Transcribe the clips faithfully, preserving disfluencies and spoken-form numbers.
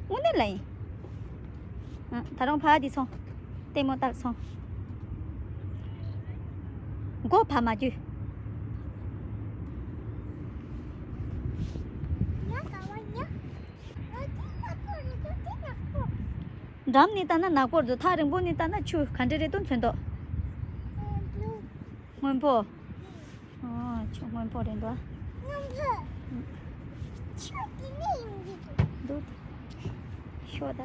དངོས་གནས་ལ་ཡིན། ཨ། ད་རུང་ཕར་འདི་སོང་། ལྟད་མོ་ལྟར་སོང་། མགོ་བར་མ་རྒྱུ། འགྲམ་ནས་བལྟས་ན་ནག་པོ་འདུག་ཐག་རིང་པོ་ནས་བལྟས་ན་ཆུ་ག་འདྲ་རེད་དོ་མཚོན་ཐོག་སྔོན་པོ། ཨོ། ཆུ་སྔོན་པོ་རེད་འདུག་སྔོན་པོ། ཆུ་དེ་ནས་ཡོང་གི་འདུག་འདུག་ཤོག་ད།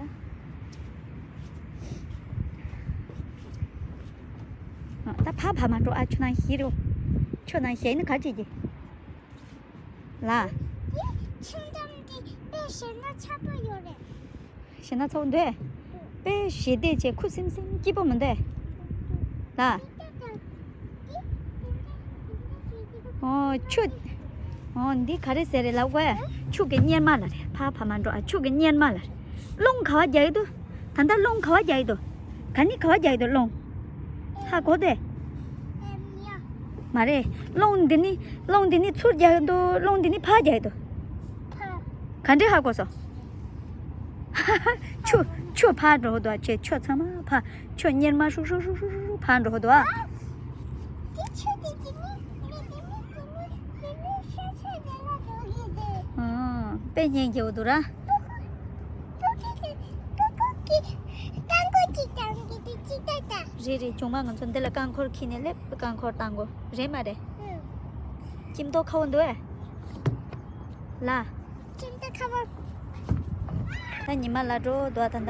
ཨ། ད་ཕར་བར་མ་འགྲོ་ཨ། ཁྱོད་ནང་བཞིན་རོ། ཁྱོད་ནང་བཞིན་ནི་ག་བྱེད་ཀྱི། ལ། དེ་ཆུ་འགྲམ་དེ་དཔེ་ཞེད་སྣང་ཚ་པོ་ཡོད་རེད། ཞེད་སྣང་ཚ་པོ་འདུག་དཔེ་ཞེ་འདོད་བྱེད་ཁུ་སིམ་སིམ་སྐྱིད་པོ་མི་འདུག་ལ། ཨོ། ཆུ། ཨོ། འདི་ག་རེ་ཟེར་རེད་ལབ་གོ། ཆུ་གི་གཉེར་མ་ལ་རེད། ཕར་བར་མ་འགྲོ་ཨ། ཆུ་གི་གཉེར་མ་ལ་རེད། རླུང་ག་བ་རྒྱག་གི་འདུག་ད་ལྟ་རླུང་ག་བ་རྒྱག་གི་འདུག་ག་ནས་ག་བ་རྒྱག་གི་འདུག་རླུང་། ཧ་གོ་དེ། མ་རེད། རླུང་འདི་ནི། རླུང་འདི་ནི་ཚུར་རྒྱག་གི་འདུག་རླུང་འདི་ནི་ཕར་རྒྱག་གི་འདུག་ག་འདྲས་ཧ་གོ་སོང་། ཆུ། ཆུ་ཕར་འགྲོ་འདུག་ཨ། ཆུ། ཆུ་ཚང་མ་ཕར། ཆུ་གཉེར་མ་ཧྲུག་ཧྲུག་ཕར་འགྲོ་འདུག་ཨ། དེ་ཆུ་དེ་དེ་ནི་དེ་ནི་དེ་ནི་དེ་ནི་ཤ་ཤ་དེ་ལ་འགྲོ་གི་འདུག་ཨང་། དཔེ་སྙིང་རྗེ་པོ་འདུག་ར། རེད་རེད། ཆུང་མ་ང་ཚོ་འདི་ལ་རྐང་འཁོར་འཁྱེར་ནས་སླེབས། རྐང་འཁོར་བཏང་དགོས་རེད་མ་རེད། ཨང་། ཁྱིམ་ཐོག་ཁ་པོ་འདུག་ཨེ། ལ། ཁྱིམ་ཐོག་ཁ་པོ། ད་ཉི་མ་ལ་འགྲོ་འདུག་ཨ་ད་ད།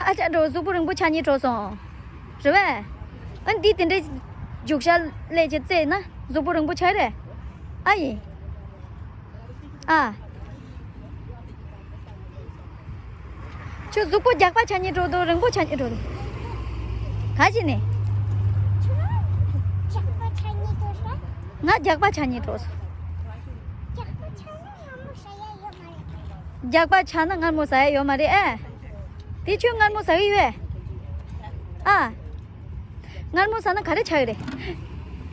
ཨ་ཅག་འགྲོ། གཟུགས་པོ་རིང་པོ་ཆགས་སྙིང་བྲོ་སོང་། རེད་པས། ཨ་འདི་དེ་འདྲའི་རྒྱུག་ཤར་ལས་ཀྱི་རྩེ་ན་གཟུགས་པོ་རིང་པོ་ཆགས་རེད། ཨ་ཡིན། ཨ། ཁྱོད་གཟུགས་པོ་རྒྱགས་པ་ཆགས་སྙིང་བྲོ་འདུག་རིང་པོ་ཆགས་སྙིང་བྲོ་འདུག་ག་ཅི་ནས། ང་རྒྱགས་པ་ཆགས་སྙིང་བྲོ་སོང་། རྒྱགས་པ་ཆགས་ན་མངར་མོ་ཟ་ཡ་ཡོད་མ་རེད། ཨེ། དེ་ཁྱོད་མངར་མོ་ཟ་གི་ཡོད་ཨེ། ཨ། མངར་མོ་ཟ་ན་ག་རེ་ཆགས་ཀྱི་རེད།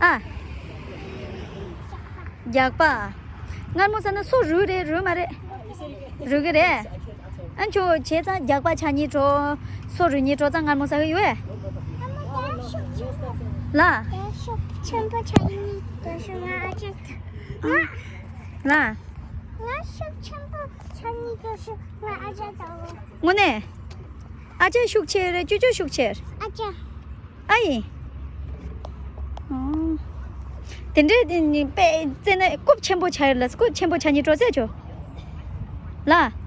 ཨ། རྒྱགས་པ། མངར་མོ་ཟ་ན་སོ་རུལ་རེད་རུལ་མ་རེད། རུལ་གི་རེད། ཨ་ཁྱོད་བྱས་ཙང་རྒྱགས་པ་ཆགས་སྙིང་བྲོ། སོ་རུལ་སྙིང་བྲོ་ཙང་མངར་མོ་ཟ་གི་ཡོད་ཨེ། ལ། ཆེན་པོ་ཆགས་སྙིང་བྲོ་སོང་ང་ཨ་ཅག་ལ། ང་ཤུགས་ཆེན་པོ་ཆགས་སྙིང་བྲོ་སོང་ང་ཨ་ཅག་དང་། དངོས་གནས། ཨ་ཅག་ཤུགས་ཆེ་རེད། ཅོ་ཅོ་ཤུགས་ཆེ་རེད། ཨ་ཅག་ཨ་ཡིན། ཨོ། དེ་འདྲའི་དེ་ནི་དཔེ་བཙལ་ན་རྐུབ་ཆེན་པོ་ཆགས་ཡོད་ལ། རྐུབ་ཆེན་པོ་ཆགས་སྙིང་བྲོ་ཟེར་ཆོག་ལ། ཨ་ཅག་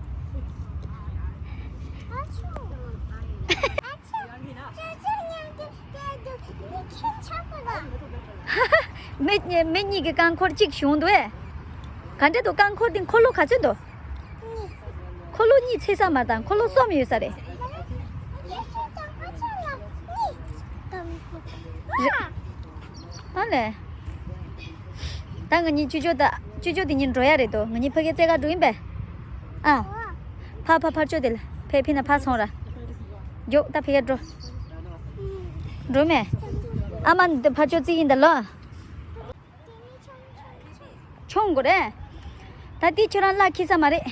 ཨ་ཅག་ཅོ་ཅོ་མཉམ་དུ་བསྡད་འདུག་མི་ཁྱིམ་ཆགས་པ་ལ། མི་མི་གཉིས་ཀྱི་རྐང་འཁོར་གཅིག་བྱུང་འདུག་ཨེ། ག་འདྲ་འདུག་རྐང་འཁོར་དེ་འཁོར་ལོ་ག་ཚོད་འདུག་འཁོར་ལོ་གཉིས་ཚད་ས་མ་དང་འཁོར་ལོ་གསུམ་ཡོད་ས་རེད། རེད། ཨ་ལས། ད་ང་གཉིས་ཅོ་ཅོ་ད་ཅོ་ཅོ་དེ་གཉིས་འགྲོ་ཡ་རེད་དོ། ང་གཉིས་ཕ་གིར་རྩེ་ག་འགྲོ་ཡིན་པས། ཨ། ཕ་ཕ་ཕར་ཅོ་དེ་ལ་ཕེ་ཕི་ན་ཕར་སོང་ར། མགྱོགས་ད་ཕ་གིར་འགྲོ། འགྲོ་མེད། ཨ་མ་འདི་ཕར་ཅོ་རྩིས་ཡིན་ད་ལོ། མཆོང་དགོས་རེད། ད་འདི་ཁྱོད་རང་གླ་འཁེལ་ས་མ་རེད།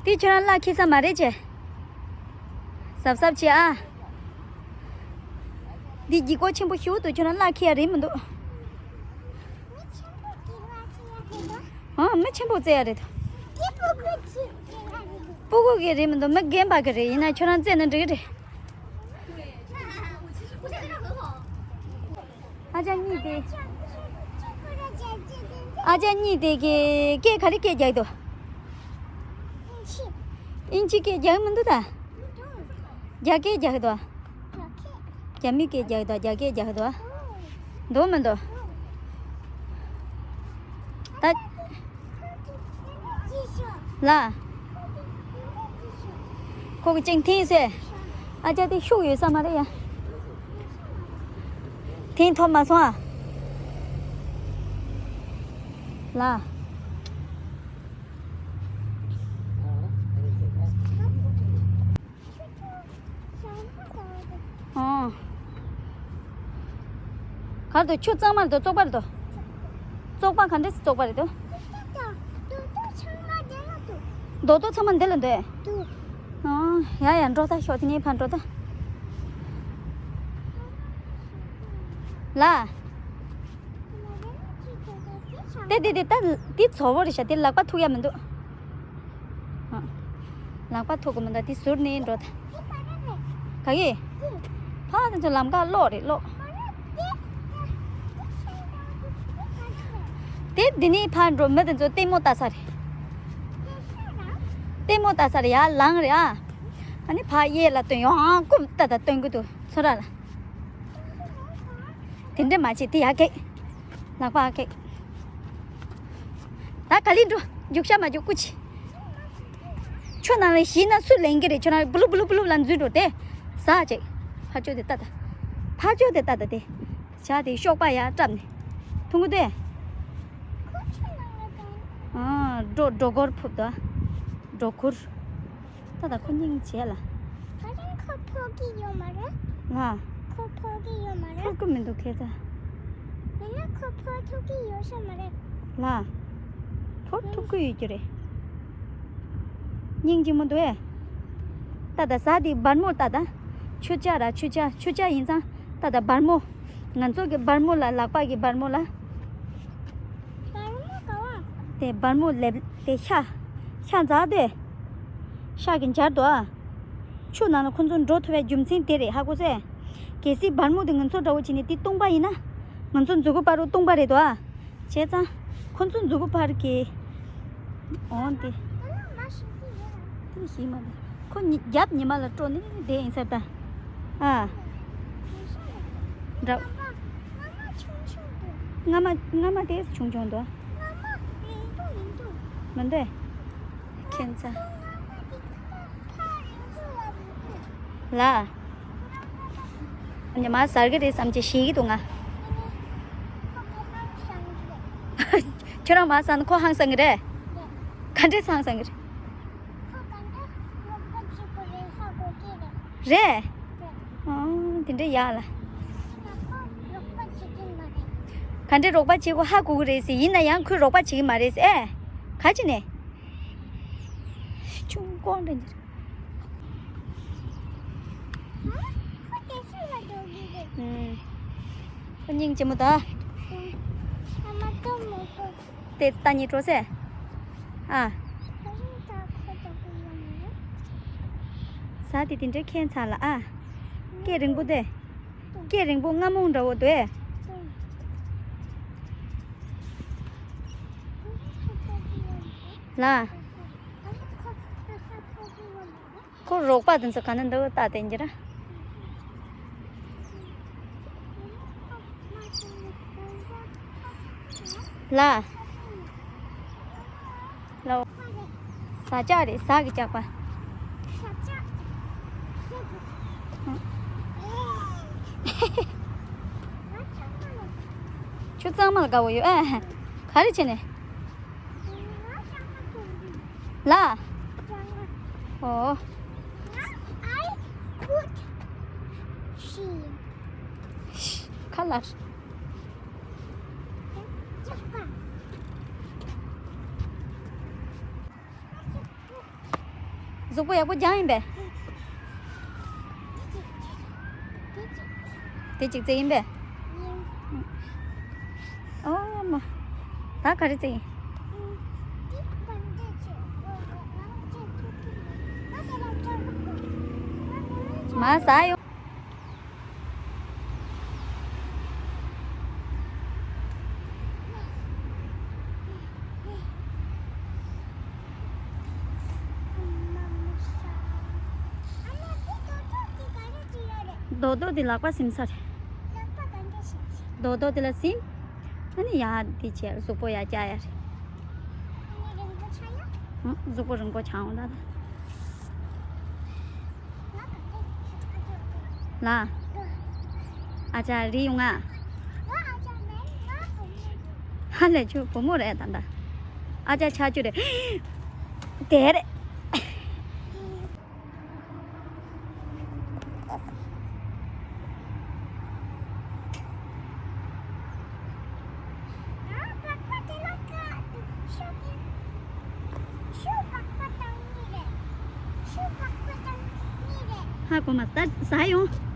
འདི་ཁྱོད་རང་གླ་འཁེལ་ས་མ་རེད་ཅེ། གཟབ་གཟབ་བྱེད་ཨ། འདི་ལྗིད་ཁོག་ཆེན་པོ་ཞིག་འདུག་ཁྱོད་རང་གླ་འཁེལ་ཡ་རེད་མི་འདུག་ཨ་མི་ཆེན་པོ་རྩེ་ཡ་རེད། སྤུ་གུ་གི་རེད་མི་འདུག་མི་རྒན་པ་གི་རེད། ཡིན་ན་ཁྱོད་རང་རྩེ་ན་འགྲིག་གི་རེད། ཨ་ཅག་གཉིས་དེ། ཨ་ཅག་གཉིས་དེ་གི་སྐད་ག་རེ་སྐད་རྒྱག་གི་འདུག་དབྱིན་ཇི་སྐད་རྒྱག་གི་མི་འདུག་ད། རྒྱ་སྐད་རྒྱག་གི་འདུག་རྒྱ་མི་སྐད་རྒྱག་གི་འདུག་རྒྱ་སྐད་རྒྱག་གི་འདུག་འདུག་མི་འདུག་ད། ལ། ཁོ་གི་ཅིང་ཐིང་ཟེར། ཨ་ཅག་དེ་ཤུགས་ཡོད་ས་མ་རེད་ཡ། ཐིང་ཐོབ་མ་སོང་ཨ། ལ། ཨོ། གར་དུ་ཆུ་གཙང་མ་རེད་དོ། བཙོག་པ་རེད་དོ། བཙོག་པ་ག་འདྲས་བཙོག་པ་རེད་དོ། རྡོག་རྡོག་ཚང་མ་འདི་ལ་འདུག་འདུག་ཨོ། ཡ་ཡ་འགྲོ་ད། ཤོག་དེ་ནས་ཕར་འགྲོ་ད། ལ། དེ་དེ་དེ་ད་དེ་མཚོ་བོ་རེད་ཤག་དེ་ལག་པ་ཐུག་ཡ་མི་འདུག་ཨ། ལག་པ་ཐུག་གི་མི་འདུག་དེ་ཟུར་ནས་འགྲོ་ད། ག་གི། ཕ་དེ་ཚོ་ལམ་ཁ་གློག་རེད་གློག་དེ་འདི་ནས་ཕར་འགྲོ་མི་དེ་ཚོ་ལྟད་མོ་ལྟ་ས་རེད། ལྟད་མོ་ལྟ་ས་རེད་ཡ། ལངས་རེད་ཨ། ཨ་ནི་ཕར་གཡས་ལ་སྟོན་ཡོང་ཨ། རྐུབ་ལྟ་ད་སྟོན་གི་འདུག་ཚོ་ར་ལ། དེ་འདྲ་མ་བྱེད་དེ་ཡར་ཁེག་ལག་པ་ཁེག་ད་ག་ལེར་འགྲོ། རྒྱུག་ཤ་མ་རྒྱུག་སྐུ་མཁྱེན། ཁྱོད་ནང་ལ་ཤི་ན་སུ་ལེན་གི་རེད། ཁྱོད་ནང་ལ་བུ་ལུ་བུ་ལུ་བུ་ལུ་ལ་འཛུལ་འགྲོ་དེ། ཟ་ཅིག་ཕར་ཕྱོགས་དེ་ལྟ་ད། ཕར་ཕྱོགས་དེ་ལྟ་ད་དེ། བྱ་དེ་གཤོག་པ་ཡར་བཀྲམ་ནས། མཐོང་གི་འདུག་ཨ། སྒྲོ་སྒྲོ་སྒོར་ཕུབ་དོ། སྒྲོ་སྒོར། ད་ལྟ་ཁོ་སྙིང་རྗེ་ལ། ད་ལན་ཁོ་ཕོར་གི་ཡོད་མ་རེད། ལ། ཁོ་ཕོར་གི་ཡོད་མ་རེད། ཕོར་གི་མི་འདུག་ཁྱེད་ཚ། ཡིན་ན་ཁོ་ཕོར་ཐུག་གི་ཡོད་ས་མ་རེད། ལ། ཕོར་ཐུག་གི་ཡོད་ཀྱི་རེད། སྙིང་རྗེ་མོ་འདུག་ཨེ། ད་ལྟ་ཟ་དེ་སྦར་མོ་ལྟ་ད། ཆུ་ལྕགས་ར་ཆུ་ལྕགས་ཆུ་ལྕགས་ཡིན་ཙང་ད་ལྟ་སྦར་མོ། ང་ཚོ་གི་སྦར་མོ་ལ་ལག་པ་གི་སྦར་མོ་ལ། སྦར་མོ་ག་བ། དེ་སྦར་མོ་ལེབ་དེ་ཤ། ཤ་འཛག་དེ། ཤ་གི་འབྱར་དོ་ཨ། ཆུ་ནང་ལ་ཁོ་ཚོ་འགྲོ་ཐུབ་པའི་རྒྱུ་མཚན་དེ་རེད་ཧ་གོ་སོང་ཨེ། གལ་སྲིད་སྦར་མོ་དེ་ང་ཚོ་འདྲ་བོ་བྱས་ནས་དེ་སྟོང་པ་ཡིན་ན། ང་ཚོ་མཛུ་གུ་བར་རུ་སྟོང་པ་རེད་དོ་ཨ། བྱས་ཙང་། ཁོ་ཚོ་མཛུ་གུ་བར་གྱི། འོང་དེ། དེ་ནི་ཤི་མ་དེ། ཁོ་ཉི་རྒྱབ་ཉི་མ་ལ་སྤྲོ་ནས་བསྡད་ཡིན་ས་ད། ཨ། འདྲ། རྔ་མ་རྔ་མ་དེ་ཆུང་ཆུང་འདུག་མི་འདུག་ཁྱེད་ཚ། ལ། ཉི་མ་གཟར་གི་རེད་བསམ་གྱི་ཞེད་ཀྱི་འདུག་ང་། ཁྱོད་རང་མ་ཟ་ན་ཁོ་ཧང་སང་གི་རེད། ག་འདྲས་ཧང་སང་གི་རེད། རེད། ཨང་། དེ་འདྲས་ཡག་ལ། ག་འདྲས་རོགས་པ་བྱེད་དགོས་ཧ་གོ་གི་རེད་ཟེར། ཡིན་ན་ཡང་ཁོས་རོགས་པ་བྱེད་ཀྱི་མ་རེད་ཟེར། ཨེ། ག་ཅི་ནས། ཆུང་ཀོང་འདྲ་འགྱུར། ཨང་། ཁོ་སྙིང་རྗེ་མོ་ད། དེ་ལྟ་ཉིད་འགྲོ་སེ། ཨ། ཟ་དེ་དེ་འདྲའི་ཁྱད་མཚར་ལ་ཨ། སྐད་རིང་པོ་དེ། སྐད་རིང་པོ་རྔ་མོང་འདྲ་བོ་དེ། ལ། ཁོ་རོགས་པ་དེ་ཚོ་ག་ན་འདུག་ལྟ་དེ་འགྱུར། ལ། ལ། ཟ་ཆག་རེད་ཟ་གི་ཆག་པ། ཆུ་གཙང་མ་ལ་དགའ་བོ་ཡོད་ཨ། ག་རེ་བྱས་ནས། ལ། ཨོ། ཁ་ལར། གཟུགས་པོ་ཡག་པོ་སྦྱངས་ཡིན་པས། དེ་གཅིག་བཙལ་ཡིན་པས། ཨོ་མ། ད་ག་རེ་བཙལ་ཡིན། མ་ཟ་ཡོང་། རྡོག་རྡོག་དེ་ལག་པ་ཟིན་ས་རེད། རྡོག་རྡོག་དེ་ལ་ཟིན། ཨ་ནི་ཡར་དེ་བྱས་གཟུགས་པོ་ཡར་བཀྱག་ཡ་རེད། ཨང་། གཟུགས་པོ་རིང་པོ་ཆགས་འོང་ད། ལ། ཨ་ཅག་རེད་ཡོང་ང་། ཨ་ལས་ཆུ་བུ་མོ་རེད་ད་ད། ཨ་ཅག་ཆག་ཆུ་རེད། དེ་རེད། ཧ་གོ་མ་ད་ཟ་ཡོང་།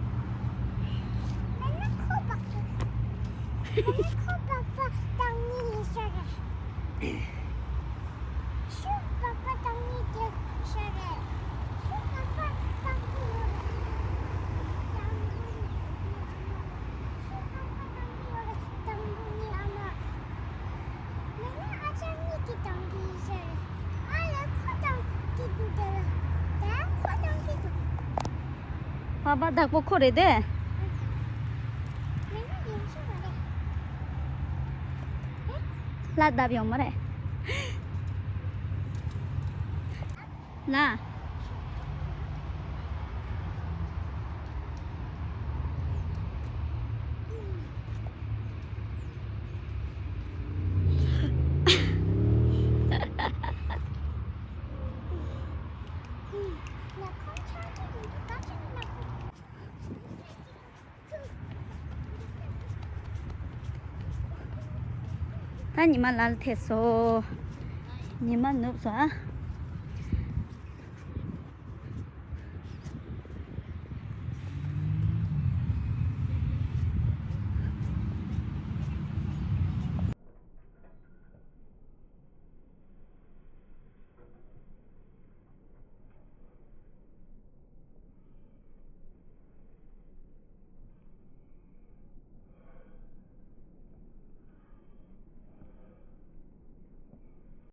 པ་པ་བདག་པོ་ཁོ་རེད་དེ། ལ་བརྡབ་ཡོང་མ་རེད། ལ། ད་ཉི་མ་ལ་ལ་ཐེ་སོ། ཉི་མ་ནུབ་སོང་ཨ།